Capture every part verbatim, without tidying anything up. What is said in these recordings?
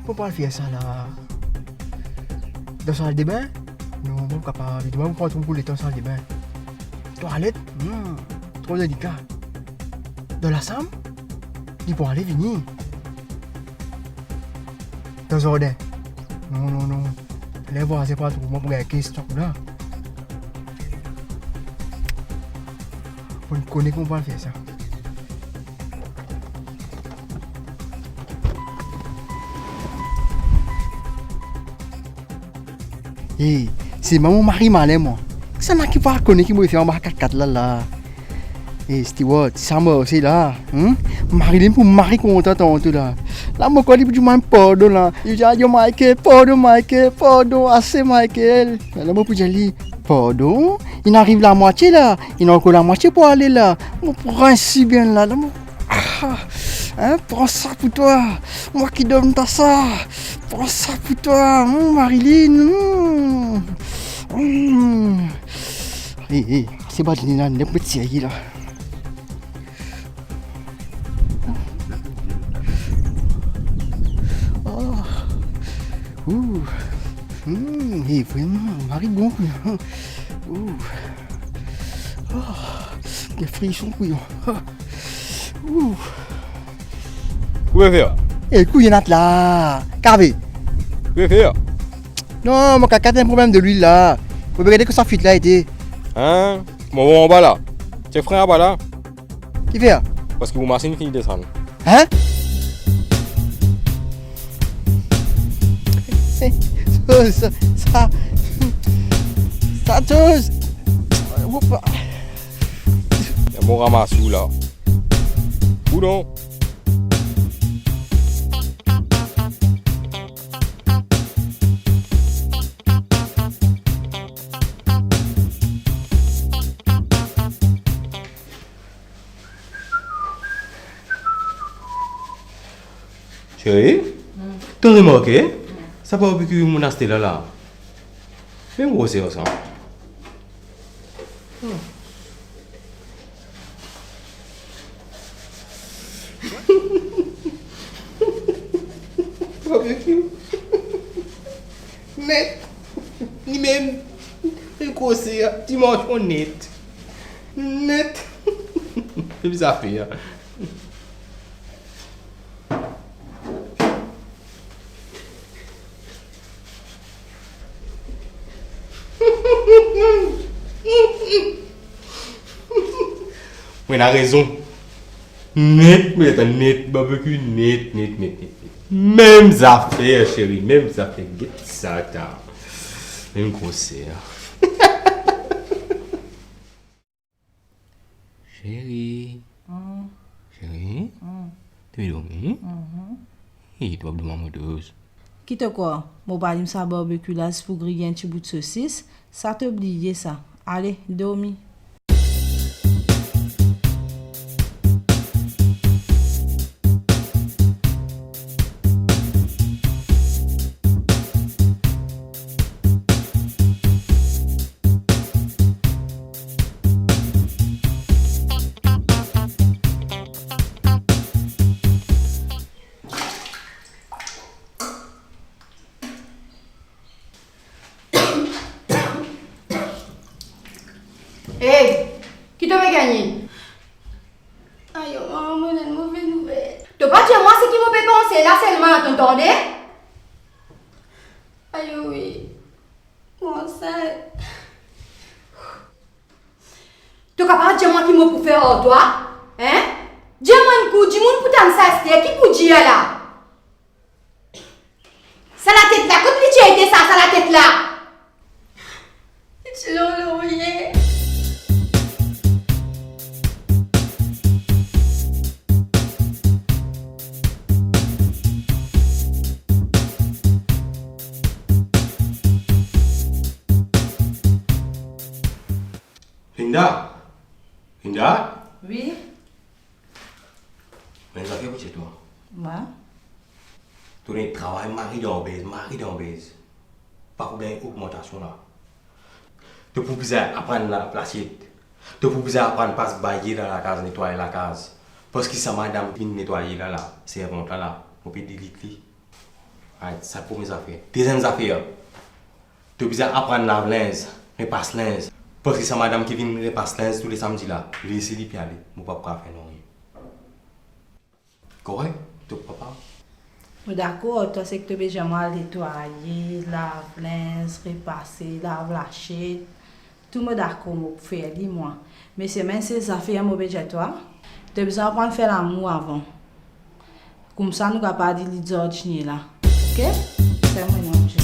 Mo pou al fer sa la. Dan saldebin? Non, mo pa kapav. Li dimann mo pou pran tro bokou letan saldebin. Twalet? Hmm, tro delika. Dan lasam? Li pou ale vini. Dan zardin? Non, non, non. Ler vwazin pou al trouv mwa pou gagn kestion la. Mo kone kouma pou al fer sa. Hey, se mama mo mari malin mwa. Kisannla ki pa kone ki mo pe fer anba kat-kat la la? Hey, Stewart, sa marse la, hmm? Marilyn pou mari kontan tanto la. La mo krwar li pou dir mwa pardon la. Li pou dir, "Adio Michael, pardon Michael, pardon, ase Michael." La mo pou dir li, "Pardon? Inn ariv lamwatie la, inn ankor lamwatie pou ale la. Mo pran si bien la, la mo, ah, hein, pran sa pou twa. Mwa ki donn twa sa. Pran sa pou twa, hmm, Marilyn, hmm. Hmm." Hey, hey, se bat li la, li pou met serye la. Oh. Ouh. Hmm, hey, vreman, mari bon, hein. Ouh. Oh, de frison, kouyon. Ouh. Ki ou pe fer? Eh, kouyon nat la. Kave. Ki ou pe fer? Non, mo kakat enn problem de lwil la. Mo pe gete kot sa fwit la ete. Hein? Mo anba la. Ti fren anba la. Ki fer? Paski mo masinn fini desann. Hein? Sa, sa, sa, sa toz. Opa. Mo ramas ou la. Ou non? Seri, hmm, to remarke, hmm, sa barbecue mo'nn aste la la? Mem grosser sa. Hmm. Barbecue. Net. Li mem. Li grosser, dimansion net. Net. Mem zafer. Mo ena rezon. Net, mo ena net, barbecue net, net, net, net, net. Mem zafer, seri, mem zafer. Get sa ta. Mem groser. Seri. Hmm. Seri. Hmm. To pe dormi? Mhm. Ey, to pa pou dormi mo doz. Ki to krwar? Mo pe alim sa barbecue la zis pou griy enn ti bout sosis? Sa to bliye sa. Ale, dormi. Hey, ki to pe gagne? Ayo, mama, mo ena enn move nouvel. To pa dir mwa seki mo pe panse la selman, to tande? Ayo wi, mo ansint. To kapav dir mwa ki mo pou fer ar twa? Hein? Dir mwa enn kou, dimoun pou tann sa aster, ki pou dir la? Sa latet la, kot li ti ete sa, sa latet la? Li ti lor lorye. Linda? Linda? Wi? Mo ena enn zafer pou dir twa. Wi? To ena travay mari dan bez, mari dan bez. Pa pou gagn ogmantasion la. To pou bizin aprann lav lasiet. To pou bizin aprann pas baye dan lakaz, netway lakaz. Parski sa madam ki finn netwaye la la, servant la la, mo pe delete li. Alright, sa premie zafer. Deziem zafer, to bizin aprann lav linz, repas linz. Parski sa madam ki vinn repas linz tou le samdi la, li osi li pe ale, mo pa pou kapav fer nanye. Korek, to papa? Mo dakor, twa seki to bizin al netwaye, lav linz, repase, lav lasiet. Tou mo dakor, mo pou fer li mwa. Me seki enn sel zafer mo pe dir twa, to bizin aprann fer lamour avan. Koumsa nou kapav dir li George nie la. Ok? Fer mwa enn dir twa.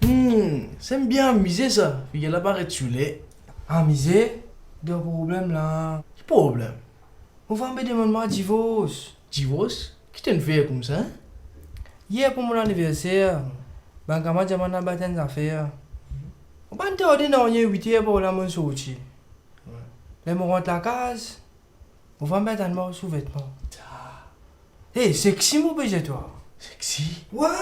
Hmm, sa enn bien amize sa. Figir la paret soule. Amize? Dan problem la. Ki problem? Mo fam pe demann mwa divors. Divors? Ki to'nn fer koumsa, hein? Yer pou mo laniverser, bann kamarad dir mwa inn al bat enn zafer. Mo pa'nn tarde nanye, wit er par la mo'nn sorti. Ler mo rant lakaz, mo fam pe atann mwa sou vetman. Hey, sexy mo pe dir twa. Sexy? Wi.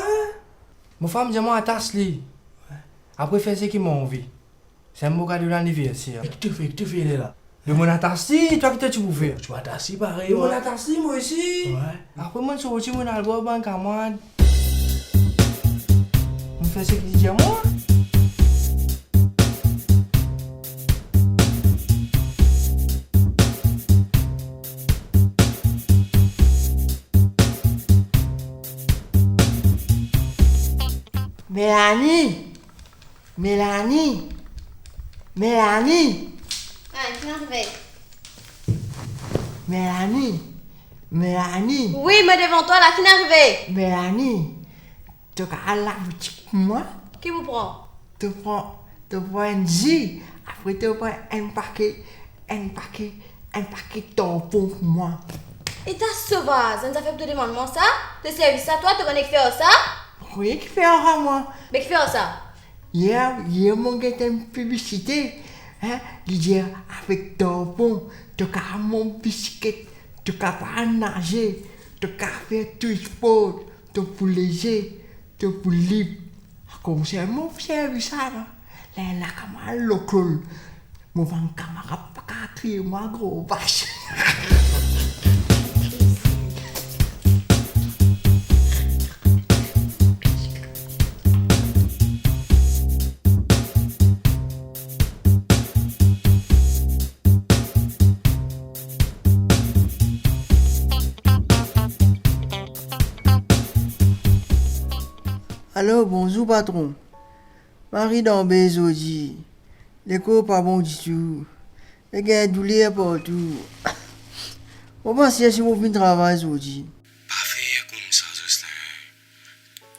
Mo fam dir mwa atas li. Wi. Apre fer seki mo anvi. Sa mo kado laniverser. Ki to fer, ki to fer lerla? Me mo'nn atas li, twa ki to ti pou fer? To atas li parey, wi. Mo'nn atas li, mwa osi. Wi. Apre mo'nn sorti, mo'nn al bwar bann kamarad. Mo'nn fer seki li dir mwa. Melanie! Melanie! Melanie! Ah, ki'nn arive? Melanie! Melanie! Wi, mo devan twa la, ki'nn arive? Melanie! To kapav al laboutik pou mwa? Ki pou pran? To pran, to pran enn zi, apre to pran enn pake, enn pake, enn pake tanpon pou mwa. Eta sovaz, enn zafer pou to demann mwa sa? To servis sa twa, to kone kifer sa? Wi, kifer sa mwa? Be kifer sa? Yer, yer mo get enn piblisite, hein, li dir avek tanpon, to kapav manz bisiket, to kapav naze, to kapav fer tou spor, to pou leze, to pou lib. Koumsa mo pou servi sa la. Lerla kamarad lokol. Mo bann kamarad pa kapav kriy mwa gro vas. Alo, bonzour patron. Mari dan be zordi. Lekor pa bon ditou. E gagn douler partou. Mo pa sir si mo pou vinn travay zordi. Pa fer koumsa, Zoslin.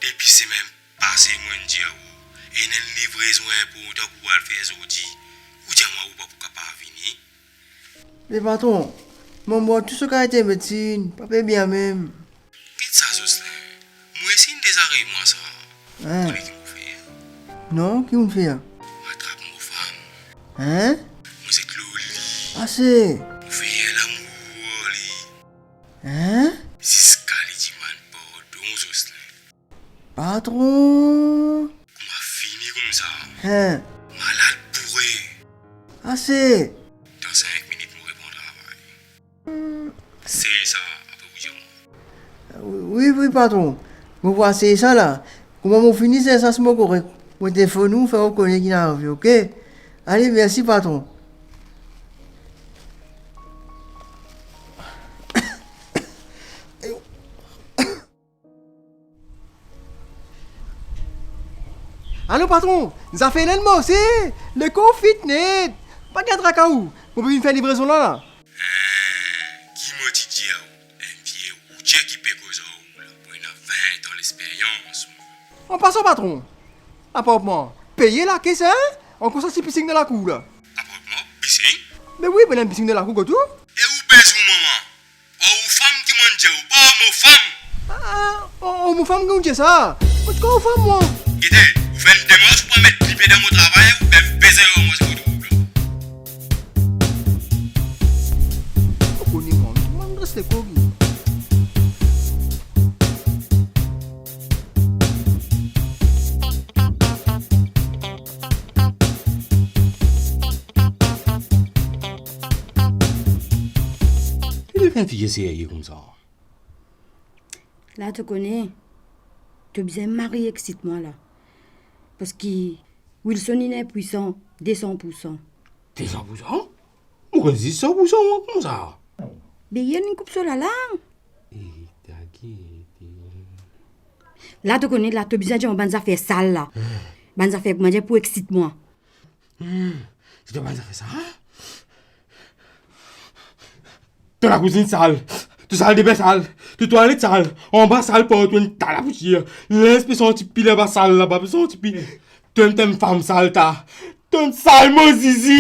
Depi semenn pase, mo'nn dir ou, ena enn livrezon inportan pou al fer zordi. Ou dir mwa ou pa pou kapav vini. Me patron, mo bwar tou so kalite medsin, pa pe bien mem. Get sa, Zoslin. Mo esi inn deza ariv mwa sa. Hein? Kone ki mo fer? Non, ki mo'nn fer? Mo atrap mo fam. Hein? Mo zet lor li. Ase. Mo fer lamour ar li. Hein? Ziska li dimann pardon, Zoslin. Patron! Kouma fini koumsa? Hein? Malad boure. Ase! Dan sink minit, mo repran travay. Sey sa, apre ou dir mwa. Wi, wi, patron. Mo pou sey sa la. Kouma mo fini sey sa, si mo korek, mo telefonn ou, fer ou kone ki inn arive, ok? Ale, mersi, patron. Alo, patron, zafer la inn marse, lekor fit net. Pa gagn traka ou, mo pe vinn fer livrezon la, la. Eh, ki mo ti dir ou, enn vie routier ki pe koz ar ou la, mo ena vin an lesperyans, mwa. An pasan, patron, apartman peye lakes, hein? Ankor sa ti pising dan lakour la. Apartman, pising? Me wi, mo ena enn pising dan lakour kot ou. E ou bezwen mama? Ar ou fam ki mo'nn dir ou, pa ar mo fam. Ah, ar, ar mo fam ki ou'nn dir sa? Mo ti krwar ou fam, mwa. Gete, ou fer enn demars pou pa met lipie dan mo travay, ou pe bezwen ar mwa, se mo trouv la. Enn figir serye koumsa. La to kone, to bizin mari exit mwa la. Parski Wilson inn inpwisan, de san poursan. De san poursan? Mo konn zis san poursan, mwa, koumsa. Be, inn koup so lala. E, ta gete. La to kone, la to bizin dir mwa bann zafer sal la. Bann zafer, koumadir, pou exit mwa. Hmm, si to bann zafer sal, a? To lakouzinn sal, to saldebin sal, to twalet sal, anba sal partou enn ta lapousier. Linz pe santi pi laba sal laba, pe santi pi. To enn fam sal ta. To enn sal mo zizi.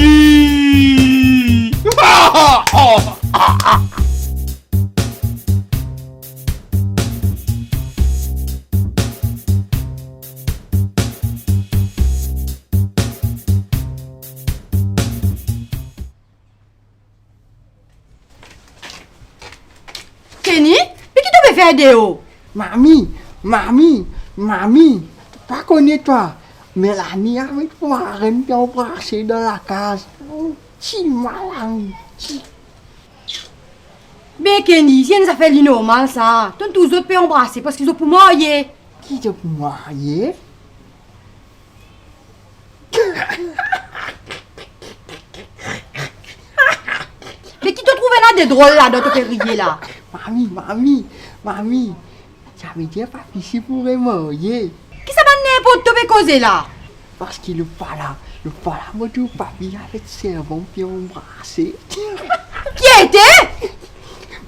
Kenny, me ki to pe fer deor? Mami, mami, mami, to pa kone twa, Melanie avek marenn pe anbrase dan lakaz. Ti malang, ti. Be Kenny, se enn zafer li normal sa. To'nn tous zot pe anbrase parski zot pou marye. Ki zot pou marye? Me ki to trouve la de drol ladan, to pe riye la? Mami, mami, mami, savedir papi si pou remarye. Ki sa bann ninport to pe koze la? Parski lepala, lepala mo trouv papi avek servan pe anbrase. Kiete?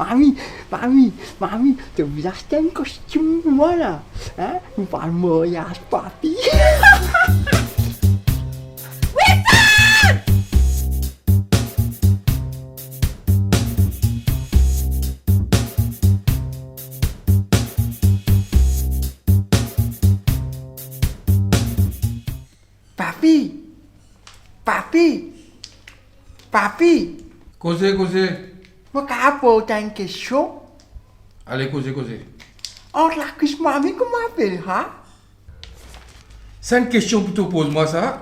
Mami, mami, mami, to bizin aste enn kostim pou mwa la, hein? Nou pou al maryaz papi. Wilson! Papi! Papi! Papi! Koze, koze. Mo kapav poz twa enn kestion? Ale, koze, koze. Ant lakris mami, kouma apel sa? Sa enn kestion pou to poz mwa sa?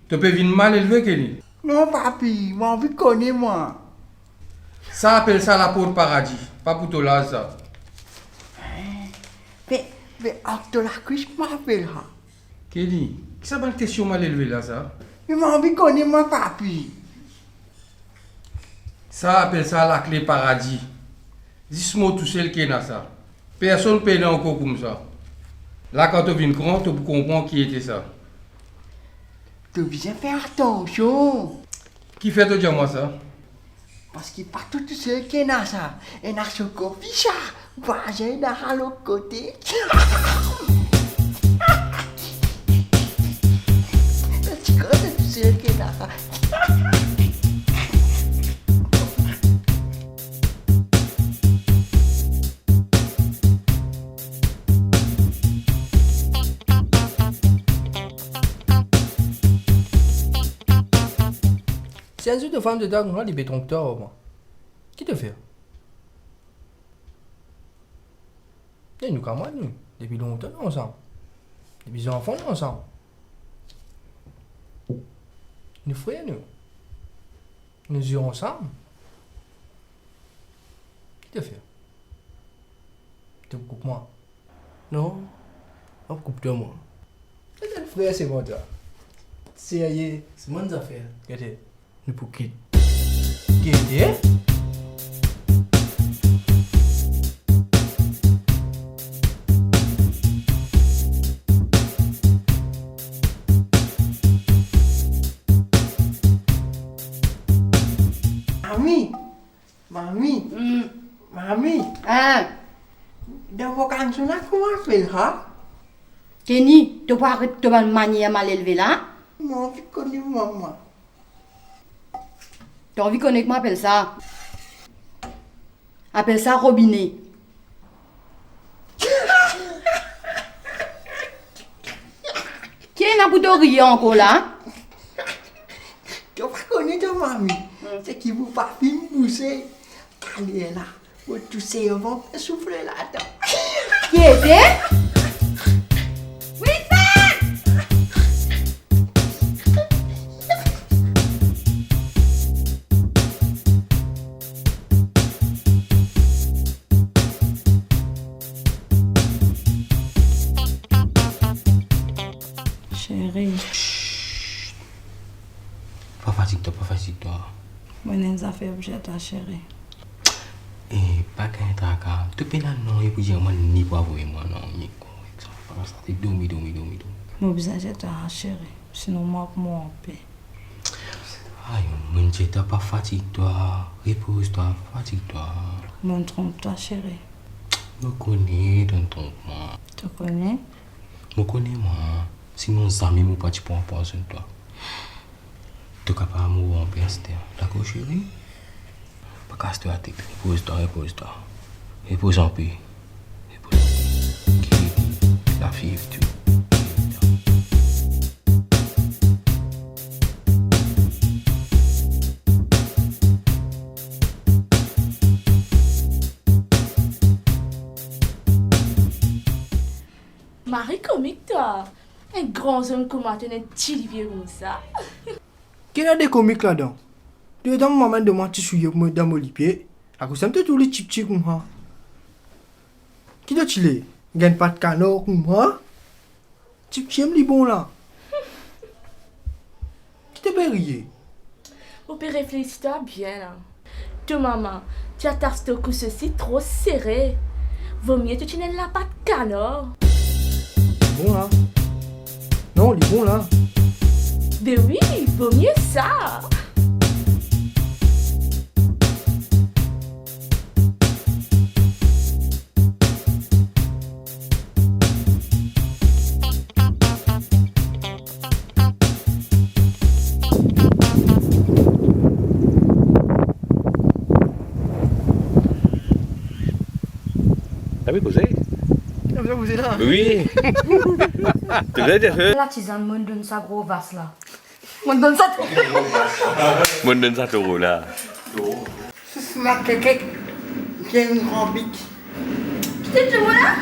To pe vinn mal elve, Kenny. Non, papi, mo anvi kone mwa. Sa apel sa laport paradi, pa pou to laz sa. Be, be, ant to lakris, kouma apel sa? Kenny, ki sa bann kestion mal elve la sa? Me mo anvi kone mwa, papi. Sa apel sa lakle paradi. Zis mo tousel ki ena sa. Personn pena ankor koumsa. La, kan to vinn gran, to pou konpran kiete sa. To bizin fer atansion. Kifer to dir mwa sa? Parski pa to tousel ki ena sa. Ena so kopi sa. Vwazin ena sa lot kote. Ti krwar to tousel ki ena sa. Si enn zour to fam to dir mwa li pe tronp twa, mwa, ki to fer? E nou kamarad nou, depi lontan nou ansam. Depi zanfan nou ansam. Nou frer nou. Nou zwe ansam. Ki to fer? To pou koup mwa? Non, pa pou koup twa mwa. Enn frer se mwa twa. Serye. Se bann zafer. Gete. Nou pou kit. Gete. Mami, mami, hmm, mami. Ah. Dan mo kanson la, kouma apel sa? Kenny, to pou aret to bann manier mal elve la? Mo anvi kone mwa. To anvi kone kouma apel sa? Apel sa robine. Ki ena pou to riye ankor la? To pa kone to mami, hmm, seki pou pa finn bouse. Kaler la, mo tou servan pe soufle ladan. Kiete? Wilson! Fatig twa, pa fatig twa. Mo ena enn zafer pou dir twa, seri. E, pa gagn traka. To pena non, e pou dir mwa ni pou avoy mwa, non, mi konek sa. Pa sa, te dormi, dormi, dormi, dormi. Mo bizin dir twa, seri. Sinon, mo pou mouri anpe. Ay, mo dir twa, pa fatig twa. Repoz twa, fatig twa. Mo tronp twa, seri. Mo kone to tronp mwa. To kone? Mo kone mwa. Sinon, zame mo pa ti pou anpwazonn twa. To kapav mouri anpe aster, dakor, seri? Pa kas to latet, repoz twa, repoz twa. Repoz anpe. Repoz anpe. Ki lafiv tou. Mari komik twa. Enn gran zom kouma to, enn ti livie koumsa. Ki ena de komik ladan? Dedan mo mama donn mwa ti soulie pou mo dan mo lipie, akoz sa mo ti trouv li tipti koumsa. Ki to ti le? Gagn pat kanar koumsa? Tipti enn li bon la. Ki to pe riye? Mo pe reflesi twa bien la. To mama ti atas to kous osi tro sere. Vomie to ti ena enn lapat kanar. Bon la. Non, li bon la. Be wi, vomie sa. T'as vu causer? T'as vu causer là? Oui. Tu veux dire que... La tizann, mo donn sa gro vas la. Mo donn sa. Mo donn sa toro la. Sous ma kekek, ti enn gran bik. Ti ti mo la?